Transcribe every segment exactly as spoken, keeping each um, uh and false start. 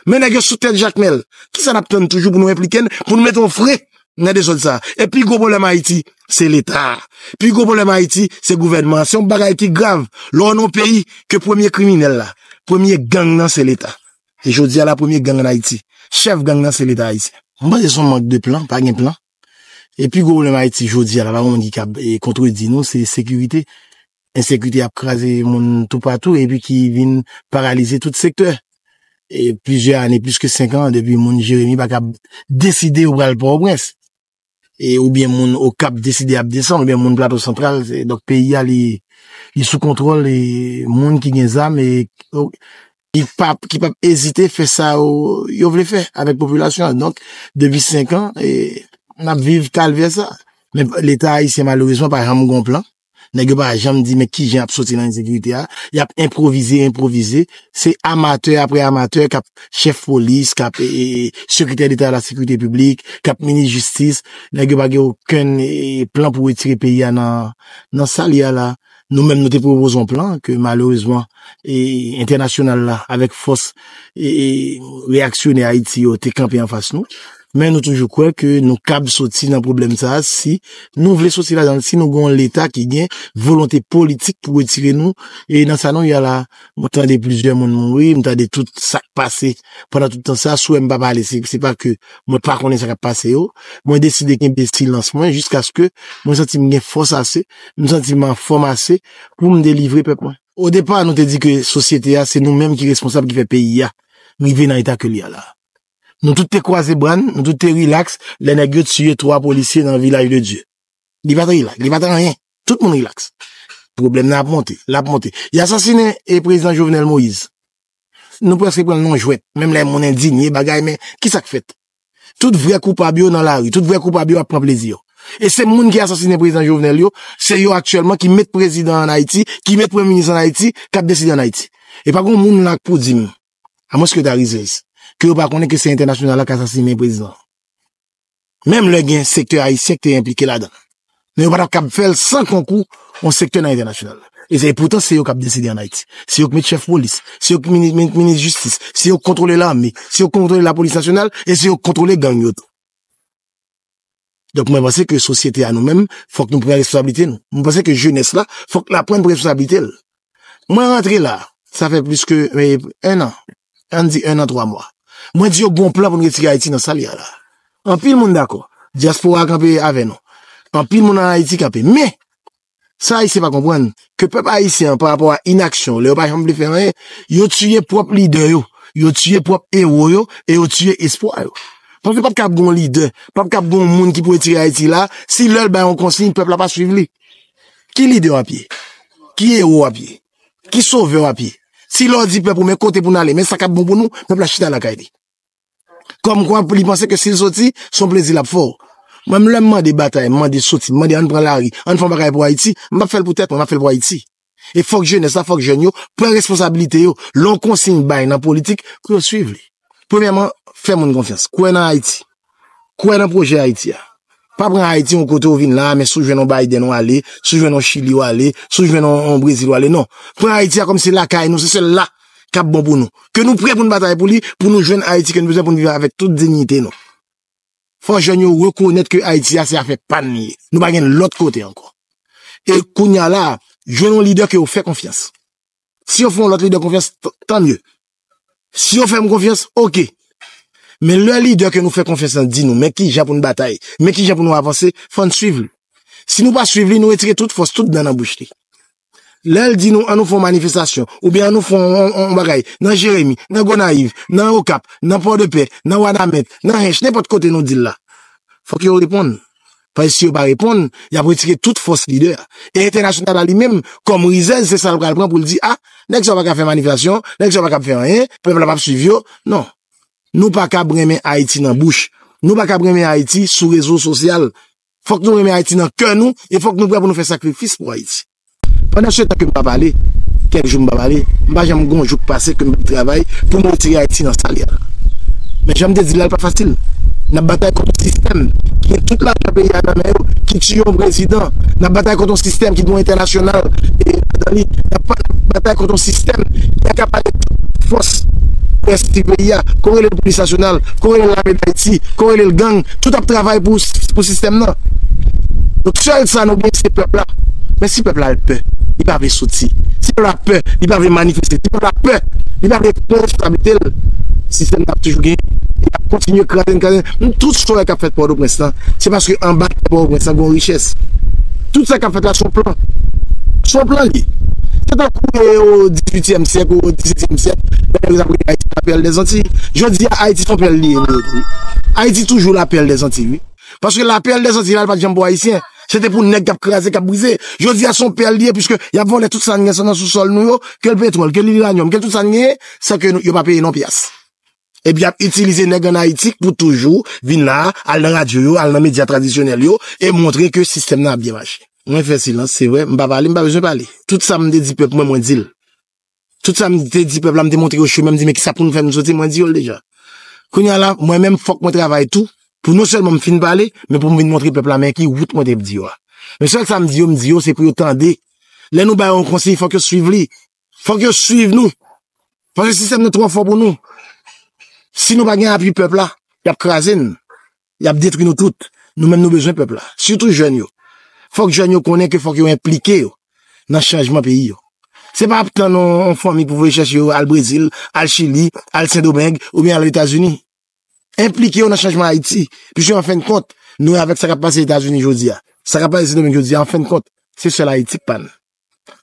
Men nèg yo sou tèt Jakmèl. Kisa n ap tann toujou pou nou enplike n, pou nou mete yon fren nan dezòd sa a? E pi gwo pwoblèm Ayiti, se Leta a. Pi gwo pwoblèm Ayiti, se gouvènman an. Se yon bagay ki grav. Lè w nan yon peyi ke premye kriminèl la, premye gang nan, se Leta. E jodi a la, premye gang ann Ayiti, chèf gang nan, se Leta ayisyen. M panse se yon mank de plan, pa gen plan. E pi gwo pwoblèm Ayiti jodi a la, pa gen moun ki kab, e, kontredi nou, se sekirite. Ensekirite ap kraze moun toupatou epi ki vin paralize tout sektè. E plizyè ane, plis ke senk an, depi moun Jeremi pa kab deside yo pral Pòtoprens. E oubyen moun Okap deside ap desann, oubyen moun Plato Santral, se, donk peyi a li, li sou kontwòl e moun ki gen zam e ki p ap, ki p ap ezite fè sa yo, yo vle fè avèk popilasyon an. Donk, depi senk an, e, n ap viv kalvè sa. Men Leta ayisyen, malerezman, pa janm gon plan. Nèg yo pa janm di, men kijan y ap soti nan ensekirite a. Y ap enpwovize, enpwovize. Se amatè apre amatè k ap chèf polis, k ap, e, e, sekretè deta a la sekirite piblik, k ap minis jistis. Nèg yo pa gen okenn, e, plan pou retire peyi a nan, nan sa l ye a la. Nou menm, nou te pwopoze yon plan ke malerezman, e, entènasyonal la, avèk fòs, e, e, reyaksyonè Ayiti yo te kanpe anfas nou. Men nou toujou kwè ke nou kab soti nan pwoblèm sa a si nou vle soti ladan l, si nou gen yon Leta ki gen volonte politik pou retire nou, e, nan sa nou ye a la. Mwen tande plizyè moun mouri, m tande tout sa k pase pandan tout tan sa a. Si w wè m pa pale, se, se pa ke mwen pa konnen sa k ap pase yo. Mwen deside kenbe silans mwen jiskaske mwen santi m gen fòs ase, m santi m anfòm ase pou m delivre pèp mwen. Odepa, nou te di ke sosyete a, se nou menm ki responsab ki fè peyi a rive nan eta ke li a la. Nou tout te kwaze bra n, nou tout te rilaks lè nèg yo tiye twa polisye nan Vilaj de Dye. Li pa t rilaks, li pa t anyen. Tout moun rilaks. Pwoblèm nan ap monte, l ap monte. Y asasinen e prezidan Jovenel Moïse. Nou prèske pran l nan jwèt, menm lè moun endinye, bagay, men kisa k fèt? Tout vrè koupab yo nan lari, tout vrè koupab yo ap pran plezi yo. E se moun ki asasinen prezidan Jovenel yo, se yo aktyèlman ki met prezidan ann Ayiti, ki met premye minis ann Ayiti, k ap deside ann Ayiti. E pa gen moun la k pou di m, amwenske ta rizèz, ke yo pa konnen ke se entènasyonal la k asasinen prezidan. Menm lè gen sektè ayisyen ki te enplike ladan l. Men yo pa t ap kab fè l san konkou yon sektè nan entènasyonal la. E se, epoutan, se yo k ap deside ann Ayiti. Se yo k met chèf polis, se yo k mini-, mini-, minis jistis, se yo k kontwole lame, se yo k kontwole lapolis nasyonal, e se yo k kontwole gang yo tou. Donk, mwen panse ke sosyete a nou menm, fòk nou pran responsablite nou. Mwen panse ke jenès la, fòk l aprann pran responsablite l. Mwen rantre la, sa fè plis ke, eh, en an. Ann di en an, twa mwa. Mwen di yo gon plan pou n retire Ayiti nan sa l ye a la. Anpil moun dakò. Dyaspora a kanpe avè nou. Anpil moun ann Ayiti kanpe. Men, sa Ayisyen pa konprann, ke pèp ayisyen an, pa rapò a inaksyon, lè yo pa janm vle fè anyen, yo tiye pwòp lidè yo, yo tiye pwòp ewo yo, e yo tiye espwa yo. Paske p ap kab gon lidè, p ap kab gon moun ki pou retire Ayiti la, si lè l bay yon konsiy, pèp la pa swiv li. Ki lidè w ap ye? Ki ewo w ap ye? Ki sovè w ap ye? Si lè w di pèp ou, men kote pou n ale, men sa k ap bon pou nou, pèp la chita lakay li. Kòmkwa li panse ke si l soti, se yon plezi l ap fè w. Mwen, lè m mande batay, m mande soti, m mande ann pran lari, ann fè yon bagay pou Ayiti, m p ap fè l pou tèt mwen, m ap fè l pou Ayiti. E fòk jenès la, fòk jèn yo pran responsablite yo. Lè yon konsiy bay nan politik, pou yo swiv li. Premyèman, fè moun konfyans. Kwè nan Ayiti. Kwè nan pwojè Ayiti a. Pa pran Ayiti yon kote ou vin la, men si w jwenn yon Biden ou ale, si w jwenn yon Chili ou ale, si w jwenn yon, yon Brezil ou ale. Non. Pran Ayiti a kòm se lakay nou, se sèl la k ap bon pou nou. Ke nou prè pou n batay pou li, pou nou jwenn Ayiti ke nou bezwen pou n viv avèk tout diyite nou. Fò jèn yo rekonèt ke Ayiti a se afè pa n li ye. Nou pa gen lòt kote ankò. E kounye a la, jwenn yon lidè ke yo fè konfyans. Si yo fè yon lòt lidè konfyans, t-, tan mye. Si yo fè m konfyans, oke. Men lè lidè ke nou fè konfyans lan di nou, men kijan pou n batay, men kijan pou nou avanse, fò n swiv li. Si nou pa swiv li, nou retire tout fòs, tout dan nan bouch li. Lè l di nou, ann nou fè yon manifestasyon, oubyen ann nou fè yon, yon, yon bagay, nan Jeremi, nan Gonayiv, nan Okap, nan Pòdepè, nan Wanament, nan Hench, nenpòt kote nou di l la. Fòk yo reponn. Paske si yo pa reponn, y ap retire tout fòs lidè a. E entènasyonal la li menm, kòm rizèz, se sa l pral pran pou l di, a, nèg sa yo pa ka fè manifestasyon, nèg sa yo pa ka fè anyen, pèp la p ap swiv yo. Non. Nou pa kab renmen Ayiti nan bouch. Nou pa kab renmen Ayiti sou rezo sosyal. Fòk nou renmen Ayiti nan kè nou, e fòk nou prè pou nou fè sakrifis pou Ayiti. Pandan se tan ke m pa pale, kèk jou m pa pale, m pa janm gon jou k pase ke m pa travay pou m retire Ayiti nan sa l ye a la. Men jan m te di l la, l pa fasil. N ap batay kont yon sistèm ki gen tout lajan peyi a nan men yo, ki tiye yon prezidan. N ap batay kont yon sistèm ki gen yon entènasyonal, e, ladan li. N ap pa-, batay kont yon sistèm ki akapare tout fòs pou ensekirite peyi a, ke w rele l polis nasyonal, ke w rele l lame d Ayiti, ke w rele l gang, tout ap travay pou, pou sistèm nan. Donk, sèl sa nou gen, se pèp la. Men si pèp la pè, li pa vle soti. Si pèp la pè, li pa vle manifeste. Si pèp la pè, li pa vle pran responsablite l, sistèm nan ap toujou genyen. Li ap kontinye kraze n, kraze n. Tout sa w wè k ap fèt Pòtoprens lan, se paske anba tè Pòtoprens lan gen yon richès. Tout sa k ap fèt la, se yon plan. Se yon plan li ye. Se tankou, e, o dizuityèm syèk, o disetyèm syèk, lè yo t ap rele Ayiti la perle des Antilles. Jodi a, Ayiti se yon pèl li ye, wi. Ayiti toujou la perle des Antilles, wi. Paske la perle des Antilles la, li pa t janm pou Ayisyen. Se te pou nèg k ap kraze, k ap brize. Jodi a, se yon pèl li ye, piske y ap vòlè tout sa n gen nan sousòl nou yo, ke l petwòl, ke l iranyòm, ke l tout sa n genyen, san ke nou, yo pa peye non pyas. Epi y ap itilize nèg ann Ayiti pou toujou vin la, al nan radyo yo, al nan medya tradisyonèl yo, e montre ke sistèm nan ap byen mache. Mwen fè silans, se vre, m pa pale, m pa bezwen pale. Tout sa m te di pèp mwen, mwen di l. Tout sa m te di pèp la, m te montre yo chemen, m di, "Men kisa pou nou fè, nou soti?" Mwen di yo l deja. Kounye a la, mwen menm, fòk mwen travay tou, pou non sèlman m fin pale, men pou m vin montre pèp la, men ki wout mwen te di yo a. Men sèl sa m di yo, m di yo, se pou yo tande. Lè nou ba yo yon konsiy, fòk yo swiv li. Fòk yo swiv nou. Paske sistèm nan twò fò pou nou. Si nou pa gen apui pèp la, y ap kraze n. Y ap detwi nou tout. Nou menm nou bezwen pèp la. Sitou jèn yo. Fòk jèn yo konnen ke fòk yo enplike yo nan chanjman peyi yo. Se pa ap tann yon, yon fanmi pou voye chèche yo al Brezil, al Chili, al Sendomeng, oubyen al Etazini. Enplike yo nan chanjman Ayiti. Piske an fen de kont, nou wè avèk sa k ap pase Etazini jodi a. Sa k ap pase Sendomeng jodi a, an fen de kont, se sèl Ayiti k pa n.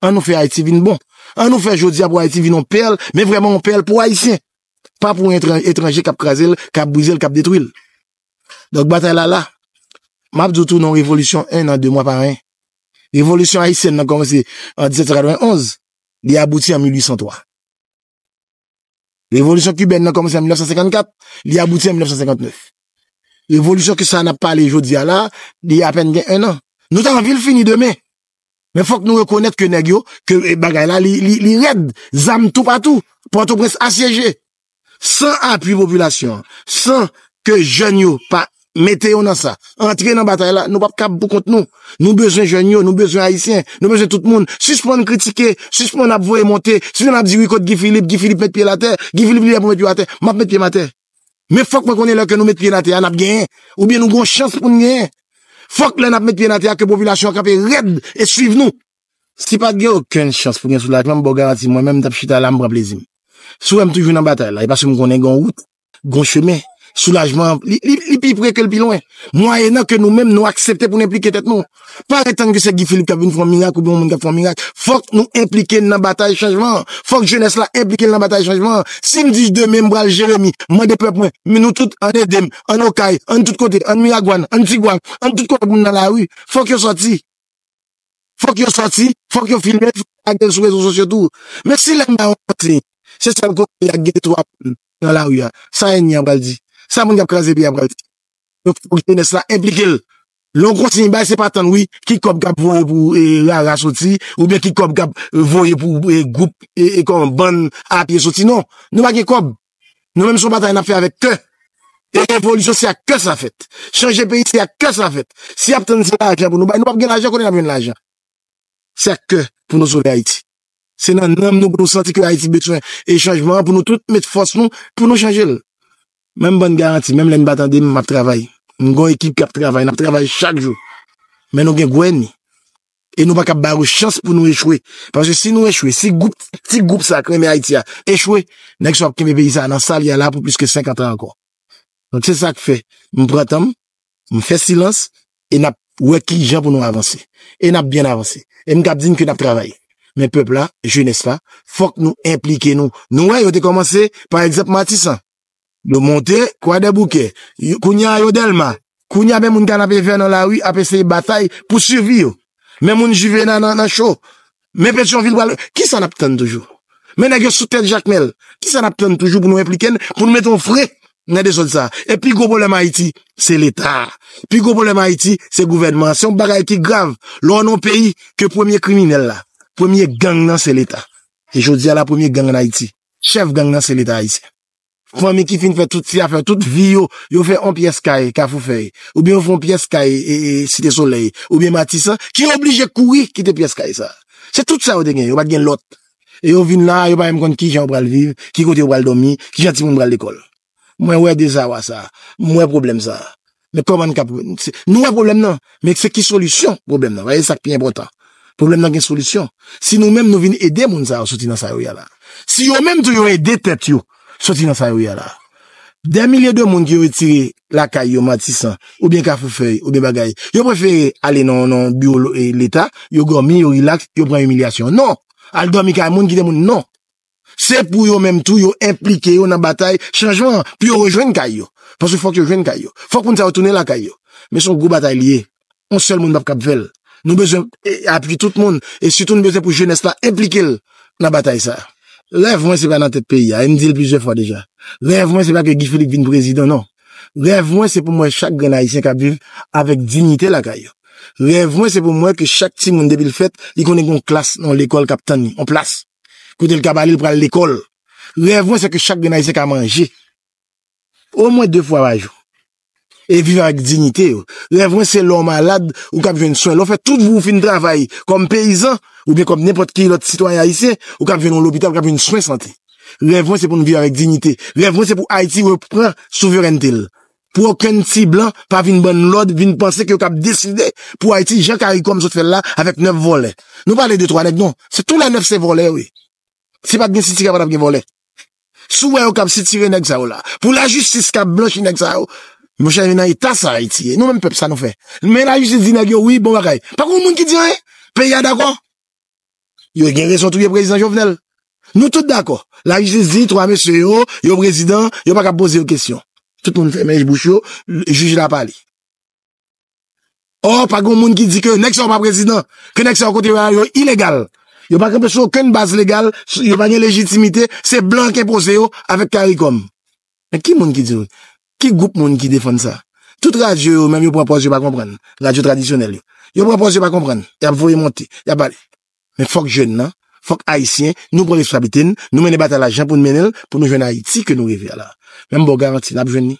An nou fè Ayiti vin bon. An nou fè jodi a pou Ayiti vin yon pèl, men vrèman yon pèl pou Ayisyen. Pa pou etran-, etranje k ap kraze l, k ap brize l, k ap detwi l. Donk, batay la la. M ap di w tou non, revolisyon en an, de mwa pa anyen. Revolisyon ayisyèn nan kòmanse an diz sèt san katrevenn onz, li abouti an mil uit san twa. Revolisyon kibèn nan kòmanse an mil nèf san senkannkat, li abouti an mil nèf san senkannèf. Revolisyon ke sa n ap pale jodi a la, li apèn gen en an. Nou ta anvi l fini demen. Men fòk nou rekonèt ke nèg yo, ke, e, bagay la, li, li, li rèd. Zam toupatou. Pòtoprens asyeje. San apui popilasyon an, san ke jèn yo pa mete yo nan sa, antre nan batay la, nou p ap kab pou kont nou. Nou bezwen jèn yo, nou bezwen Ayisyen, nou bezwen tout moun. Sispann kritike, sispann ap voye monte, sispann ap di wi kot Guy Philippe, Guy Philippe met pye l atè, Guy Philippe li lè pou met pye atè, m ap met pye m atè. Men fòk mwen konnen lè ke nou met pye n atè a, n ap genyen, oubyen nou gen yon chans pou n genyen. Fòk lè n ap met pye n atè a, ke popilasyon an kanpe rèd e swiv nou. Si pa t gen okenn chans pou gen soulajman, m ba w garanti, mwen menm, m t ap chita la, m pran plezi m. Si w wè m toujou nan batay la, e paske m konnen gen yon wout, gen yon chemen. Soulajman an, li, li, li pi pre ke l pi lwen. Mwayennan ke nou menm, nou aksepte pou n enplike tèt nou. Pa ret tann ke se Guy Philippe k ap vin fè yon mirak oubyen yon moun k ap fè yon mirak. Fòk nou enplike n nan batay chanjman an. Fòk jenès la enplike l nan batay chanjman an. Si m di demen m pral Jeremi, m mande pèp mwen, men nou tout, ann ede m, ann Okay, ann tout kote, ann Miragwàn, ann Tigwav, ann tout kote moun nan lari. Fòk yo sòti. Fòk yo sòti, fòk yo filme l, fòk yo lage l sou rezo sosyo tou. Men si lè m ba yon konsiy, se sèl kote y ap gen de twa moun nan lari a. Sa ènmi an pral di? Sa moun k ap kraze peyi a pral di? Donk, fòk jenès la enplike l. Lè yon konsiy bay, se pa tann, wi, ki kòb k ap voye pou, e, rara soti, oubyen ki kòb k ap voye pou, e, gwoup, e, e, kòman, bann apye soti. Non, nou pa gen kòb. Nou menm, se yon batay n ap fè avèk kè. E revolisyon, se ak kè sa fèt. Chanje peyi, se ak kè sa fèt. Si y ap tann se lajan pou nou bay, nou p ap gen lajan, kote n ap jwenn lajan? Se ak kè pou nou sove Ayiti. Se nan nanm nou pou nou santi ke Ayiti bezwen e chanjman an, pou nou tout met fòs nou pou nou chanje l. Men m ban n garanti, menm lè n pa tande m, m ap travay. M gen yon ekip k ap travay, n ap travay chak jou. Men nou gen gwo ènmi. E nou pa kab ba yo chans pou nou echwe. Paske si nou echwe, si gwoup, ti gwoup sa k renmen Ayiti a echwe, nèg sa ap kenbe peyi sa a nan sa l ye a la pou plis ke senkant an ankò. Donk, se sa k fè m pran tan m, m fè silans, e n ap wè ki jan pou nou avanse. E n ap byen avanse. E m kab di n ke n ap travay. Men pèp la, jenès la, fòk nou enplike nou. Nou wè, yo te kòmanse, pa egzanp, Matisan. Yo monte Kwadèboukè. Yo, kounye a, yo Dèlma. Kounye a, men moun Kanapevè nan lari ap eseye batay pou sivi yo. Men moun Jivena nan, nan cho. Men Petyonvil pral, kisa n ap tann toujou? Men nèg yo sou tèt Jakmèl. Kisa n ap tann toujou pou nou enplike n, pou nou mete yon fren nan dezòd sa a? E pi gwo pwoblèm Ayiti, se Leta. Pi gwo pwoblèm Ayiti, se gouvènman an. Se yon bagay ki grav. Lè w nan yon peyi ke premye kriminèl la, premye gang nan, se Leta. E jodi a la, premye gang ann Ayiti, chèf gang nan, se Leta ayisyen. Fanmi ki fin fè tout ti afè, tout vi yo, yo fè yon pyès kay Kafou Fèy, oubyen yo fè yon pyès kay, e, e, Site Solèy, oubyen Matisan, ki oblije kouri kite pyès kay sa a. Se tout sa yo te gen, yo pa t gen lòt. E yo vin la, yo pa menm konn kijan yo pral viv, ki kote yo pral dòmi, kijan timoun pral lekòl. Mwen wè dezawa sa, mwen wè pwoblèm sa. Men kòman n ka, se- nou wè pwoblèm nan, men se ki solisyon pwoblèm nan? Paske se sa k pi enpòtan. Pwoblèm nan gen solisyon. Si nou menm nou vin ede moun sa yo soti nan sa yo ye a la. Si yo menm tou yo ede tèt yo soti nan sa yo ye a la. Dè milye de moun ki yo retire lakay yo Matisan, oubyen Kafou Fèy, oubyen bagay, yo prefere ale nan nan biwo lo- e, Leta, yo dòmi, yo rilaks, yo pran imilyasyon. Non! Al dòmi kay moun, kite moun, non! Se pou yo menm tou, yo enplike yo nan batay chanjman an, pou yo rejwenn kay yo. Paske fòk yo jwenn kay yo. Fòk moun sa yo tounen lakay yo. Men se yon gwo batay li ye. Yon sèl moun p ap kab fè l. Nou bezwen e, apui tout moun. E sitou nou bezwen pou jenès la enplike l nan batay sa. Rèv mwen se pa nan tèt peyi a. E m di l plizyè fwa deja. Rèv mwen se pa ke Guy Philippe vin prezidan, non. Rèv mwen se pou m wè chak grenn Ayisyen k ap viv avèk diyite lakay yo. Rèv mwen se pou m wè ke chak timoun depi l fèt, li konnen gen yon klas nan yon lekòl k ap tann li, yon plas. Kote l ka pale, l pral lekòl. Rèv mwen se ke chak grenn Ayisyen ka manje. Omwen de fwa pa jou. E viv avèk diyite yo. Rèv mwen se lè w malad, ou k ap jwenn swen. Lè w fè tout vi w fin travay kòm peyizan, oubyen kòm nenpòt ki lòt sitwayen ayisyen, ou k ap jwenn yon lopital, ou k ap jwenn swen sante. Rèv mwen se pou nou viv avèk diyite. Rèv mwen se pou Ayiti repran souverènte l. Pou okenn ti blan pa vin ban n lòd, vin panse ke yo k ap deside pou Ayiti, jan CARICOM sot fè l la, avèk nèf vòlè. Nou pale de twa nèg, non. Se tou lè nèf se vòlè, wi. Si pa t gen sitire, pa t ap gen vòlè. Si w wè yo k ap sitire nèg sa yo la, pou lajistis k ap blanchi nèg sa yo, monchè, e nan eta sa Ayiti ye. Nou menm pèp, sa nou fè? Men lajistis di nèg yo, wi, bon bagay. Pa gen moun ki di anyen. Peyi a dakò. Yo gen rezon touye prezidan Jovenel. Nou tout dakò. Lajistis di twa mesye yo, yo prezidan, yo pa ka poze yo kesyon. Tout moun fèmen bouch yo, jij la pale. Ò, pa gen moun ki di ke nèg sa yo pa prezidan, ke nèg sa yo kote yo a yo ilegal. Yo pa kanpe sou okenn baz legal, yo pa gen lejitimite, se blan ki enpoze yo avèk CARICOM. Men ki moun ki di yo? Ki gwoup moun ki defann sa? Tout radyo yo, menm yo pran pòz yo pa konprann. Radyo tradisyonèl yo. Yo pran pòz yo pa konprann. Y ap voye monte, y ap pale. Men fòk jèn nan, fòk Ayisyen, nou pran responsablite n, nou mennen batay la jan pou n mennen l, pou nou jwenn Ayiti ke nou reve a la. Men m ba w garanti, n ap jwenn li.